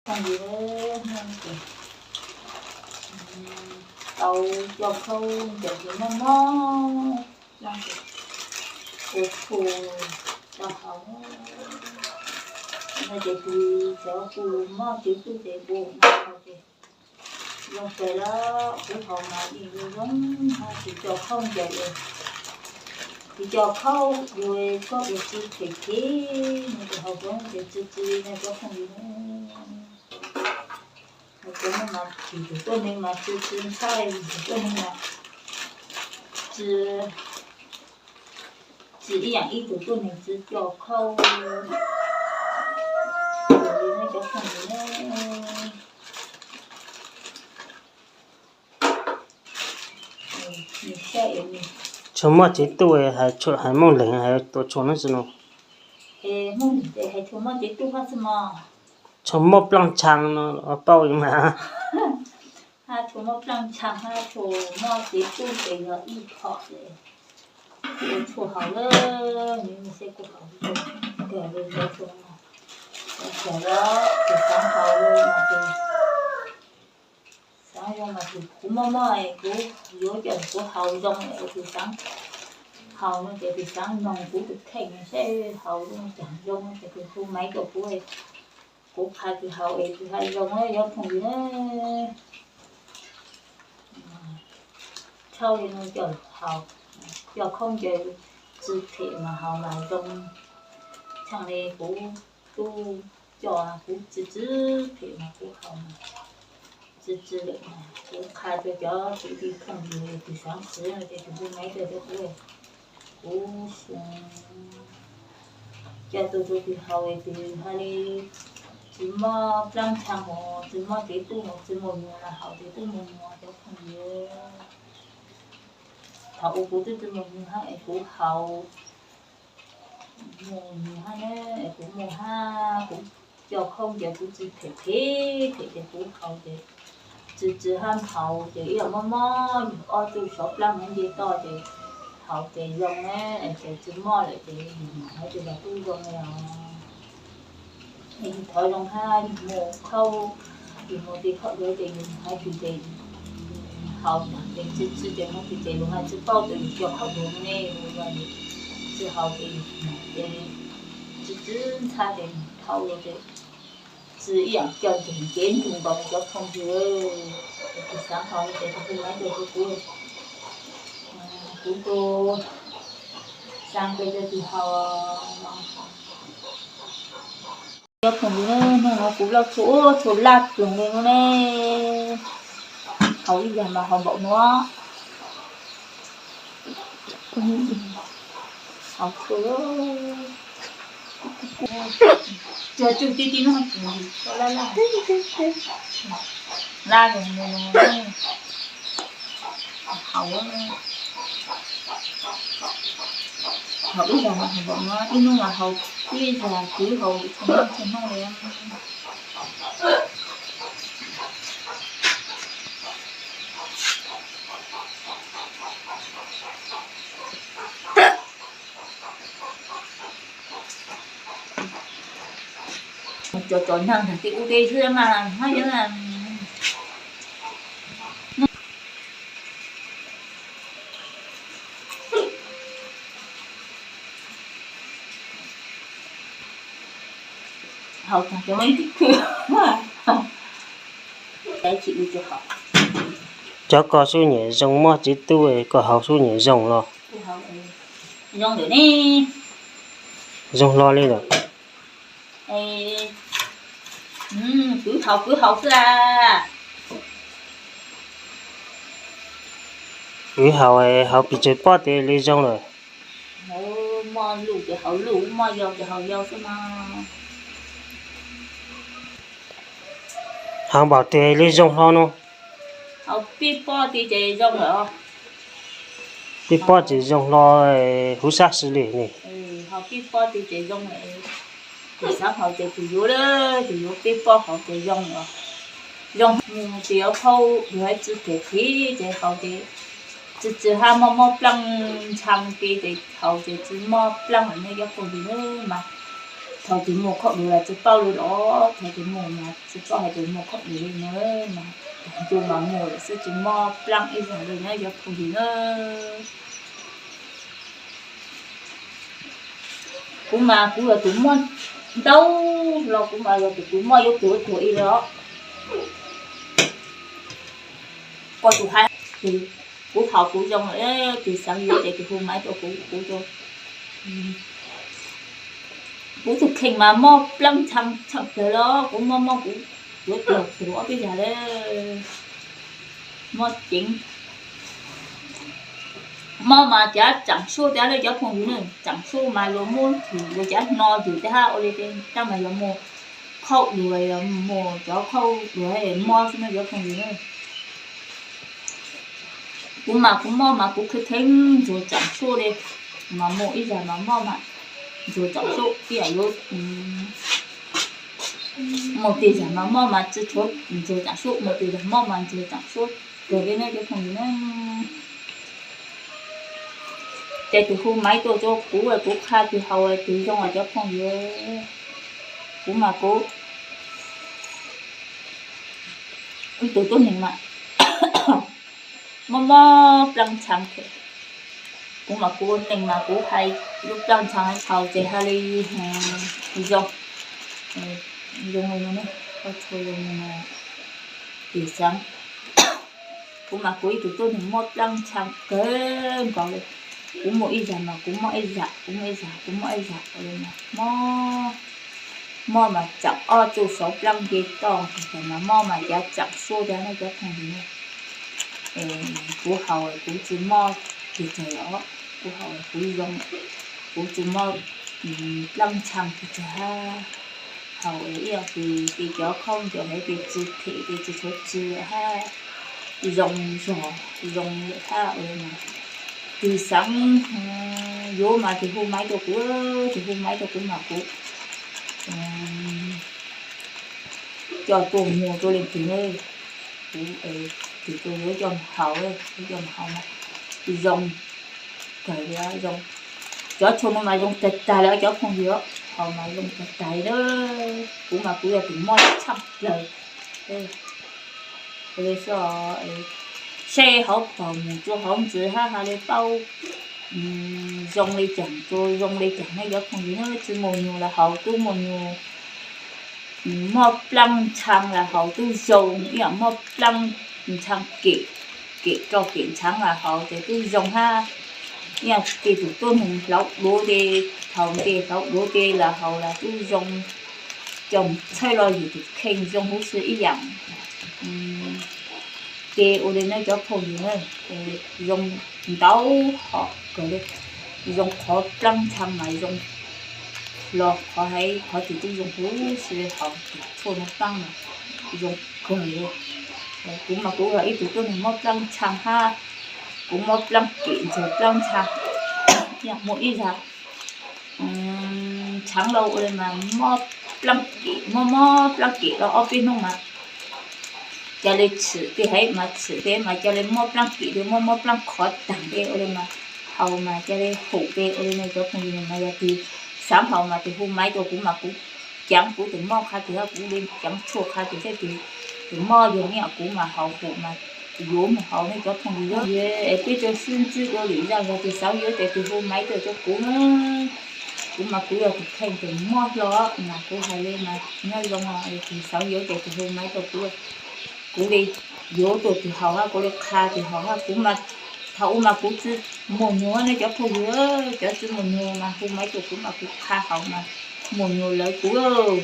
Phooj ywg, tau coj khaub ncaws ces mob mob, ua tshua rau hauv no ces tus cov tus mob kev tub ces ua no ces zoo kawg li. Kuv haus mas yeej zoo zoo, tus coj khaub ncaws, tus coj khaub yus txi phem phem no ces haus zoo ces txi txi no cov phooj ywg. Cov no mas tsis tus tuaj neeg mas txi txi ntshai, tus tuaj neeg mas txi, txi ib yam ib tus tuaj neeg txi coj khaub. Cov phooj ywg, tshua mob cev tub hais, hais Hmoob Leeg hais tus tshua no xwb no. Hmoob Leeg ces hais tshua mob cev tub xwb mog. Tshua mob plaaj tshee no los paub li mas. Hab tshua mob plaaj tshee hab tshua mob cev tub ces yog ib phom ces ua tshua haus lawm, nws xav kuv haus kawg li ntawd tshua, kawg li tus xaav haus li no ces xaav zoo mas tus kuv mob mob es kuv yuav coj kuv haus zoo es tus xaav haus no ces tus xaav noog kuv tus kheej saib haus zoo caag zoo ces tus hu maiv rau kuv, kuv qha tus haus es tus haj zoo cov phooj ywg. Tshau li no coj haus, coj khaub ncaws txi phem mas haus mas zoo. Tshaj li kuv tub coj kuv txi txi phem mas kuv haus mas txi txi lawm mas kuv qha rau cov kwv tij phooj ywg tus xaav xwv no ces tus hu maiv rau kuv, kuv coj tuaj rau tus haus es tus haj li tsi mob plaab ntshaav mos, tsi mob cev tub mos, tsi muaj nyuag los haus ces tub muaj nyuag cov phooj ywg. Thaum ub kuv twb tsi muaj nyuag hab es kuv haus muaj nyuag hab ne, es kuv muaj hab kuv coj khaub ncaws kuv txi phem phem phem ces kuv haus ces tsi tsi hab haus ces ib yam mob mob yug ob tug sov plaab hab nce toj ces haus ces zoo ne, es tsi mob lawm ces yug mam hab tsi los tub zoo li os. Yug thov zoo hab yug muaj khaub, yug muaj tej khaub duav ces yug hab tsi ces haus ces tsi tsi ces muaj tsi ces luag hab tsi paub tias yug coj khaub duav ne, tsi haus ces yug ces tsi tsi ntshai ces thau los ces tsi ib yam coj ntseg nkev nrug nkaus cov phooj ywg. Tus xaav haus ces tus hu maiv rau kuv, kuv tus xaav peb rau tus haus. Cov phooj ywg, hnub no kuv loj tshua, tshua laj ploog li no ne. Haus ib zag mas haus npaum no. Haus tshua, tsuag tsuag ti ti no, laj laj, laj zoo no. Haus, haus ib zag mas haus npaum no, ib hnub mas haus ib zag, kuv haus txhua hnub txhua hnub li. Cov, cov neeg txawv teb ub teb xwb mas hab yog haus tag cov, cov ko sub nyam zoo, mob cev tub ko haus sub nyam zoo los? Zoo lawm ne. Zoo hlo li lawm. Kwv haus kwv haus xwb a. Kwv haus, haus pes tsawg pob tes li zoo lawm? Mob luj ces haus luj, mob yau ces haus yau xwb mas. Haus npaum twg li zoo hlo no? Haus peb pob tes ces zoo lawm. Peb pob ces zoo hlo huv sab sis li ne. Haus peb pob tes ces zoo lawm. Tus xaav haus ces tus yuav, tus yuav peb pob haus ces zoo lawm. Zoo mus ces yuav phauj yuav tsi phem phem ces haus ces tsi tsi hab mob mob plaaj ntshaav ke ces haus ces tsi mob plaaj lawm ne cov phooj ywg mas. Thaum twg muaj khaub dua los tsis paub li los, thaum twg muaj mas tsis paub hais tias muaj khaub dua li na, mas thaum twg mas muaj lawm xwb tsis mob plaab ib zag li na cov phooj ywg na. Kuv mas kuv yog tus mob ntau los kuv mas yog tus, tus mob yuav tuag tuag ib los. Kuv tus hais, kuv haus kuv zoo, tus xaav yuav ces tus hu maiv rau kuv, kuv, kuv tus kheej mas mob plaab tshee tshee plawg los kuv mob mob kuv yuav tuag tuag ob peb zag li. Mob ceev, mob mas cav tsaam suab tiag li cov phooj ywg na, tsaam suab mas luag muab thwm luag cav hno ywg tiag hab ua li tej tab mas yog muaj khaub dua, yog muaj cov khaub dua mob xwb na cov phooj ywg na. Kuv mas kuv mob mas kuv kheej kheej ntsuag tsaam suab li, mas muaj ib zag mas mob mas ntsuag tsaam suab ib yam yuav, muaj tej zag mas mob mas tsi tshuav ntsuag tsaam suab, muaj tej zag mob mas ntsuag tsaam suab kawg li na cov phooj ywg na. Ces tus hu maiv tuaj rau kuv, kuv qha tus haus tus zoo os cov phooj ywg. Kuv mas kuv ib tug tuab neeg mas mob mob plaab tshee. Kuv mas kuv ua neeg mas kuv hais lub plaab tshee haus ces hais li zoo, zoo li no, zoo li no. Tus xaav, kuv mas kuv ib tug tuab neeg mob plaab tshee kawg nkaus li. Kuv muaj ib zag mas kuv mob ib zag, kuv muaj ib zag kuv mob ib zag li mas mob, mob mas tsaam ob tsuj saud plaab nce toj, mas mob mas cav tsaam suab tiag na cov phooj ywg na. Kuv haus kuv tsi mob pes tsawg os, kuv haus kuv zoo, kuv tsi mob plaab tshee pes tsawg hab. Haus ib yam ces cov khaub ncaws hais tias tsi phem ces tsi tshuav tsi hab, zoo zog zoo lawm hab ua li mas. Tus xaav yuav mas tus hu maiv rau kuv, tus hu maiv rau kuv mas kuv coj tuaj muag rau leej twg na, kuv tus tuaj yuav coj mus haus, yuav coj mus haus mas zoo kawg li, zoo. Cov tshuaj no mas zoo tag tag li cov phooj ywg, haus mas zoo tag tag li. Kuv mas kuv yog tus mob tshaj plaws. Saib hauv paus mus rau hauv ntsis hab hais li paub zoo li caag rau zoo li caag ne cov phooj ywg na. Tsi muaj nyuag los haus tub muaj nyuag, mob plaab tshee los haus tub zoo, ib yam mob plaab tshee kem, kem roj kem ntshaav los haus ces tub zoo hab. Ib yam tej tus tuab neeg hlauv duav tej, thaum tej hlauv duav tej los haus los tub zoo, coj mus txhawb los yus tus kheej zoo huv si ib yam. Ces ua li no cov phooj ywg na, zoo ntau hom kawg li, zoo qhov plaab tshee mas zoo los qhov hais qhov twg tub zoo huv si li, haus tus tshuaj no plaab mas zoo kawg li. Kuv mas kuv yog ib tug tuab neeg mob plaab tshee hab, kuv mob plaab kem ntxuag plaab tshee, yog muaj ib zag tshaav lauj ua li mas mob plaab kem, mob mob plaab kem los ob peb hnub mas ca le tshwm tej hab mas tshwm tej mas ca le mob plaab kem li, mob mob plaab qhov taag tej ua li mas haus mas ca le hum tej ua li ne cov phooj ywg. Mas yog tus xaav haus mas tus hu maiv rau kuv mas kuv caav kuv tus mob qha tus hab kuv le caav tshuaj qha tus thiab tus, tus mob yog ib yam kuv mas haus hum mas yuav mus haus ne cov phooj ywg. Es peb rau sib ntsib dua lwm zaj, yog tus xaav yuav ces tus hu maiv rau kuv na. Kuv mas kuv yog tus kheej tus mob hlo mas kuv hais li mas nyob zoo, tus xaav yuav ces tus hu maiv rau kuv, kuv le yuav rau tus haus hab kuv le qha tus haus hab. Kuv mas thaum ub mas kuv tsi muaj nyuag ne cov phooj ywg, cov tsi muaj nyuag mas hu maiv rau kuv mas kuv qha haus mas muaj nyuag lawv kuv.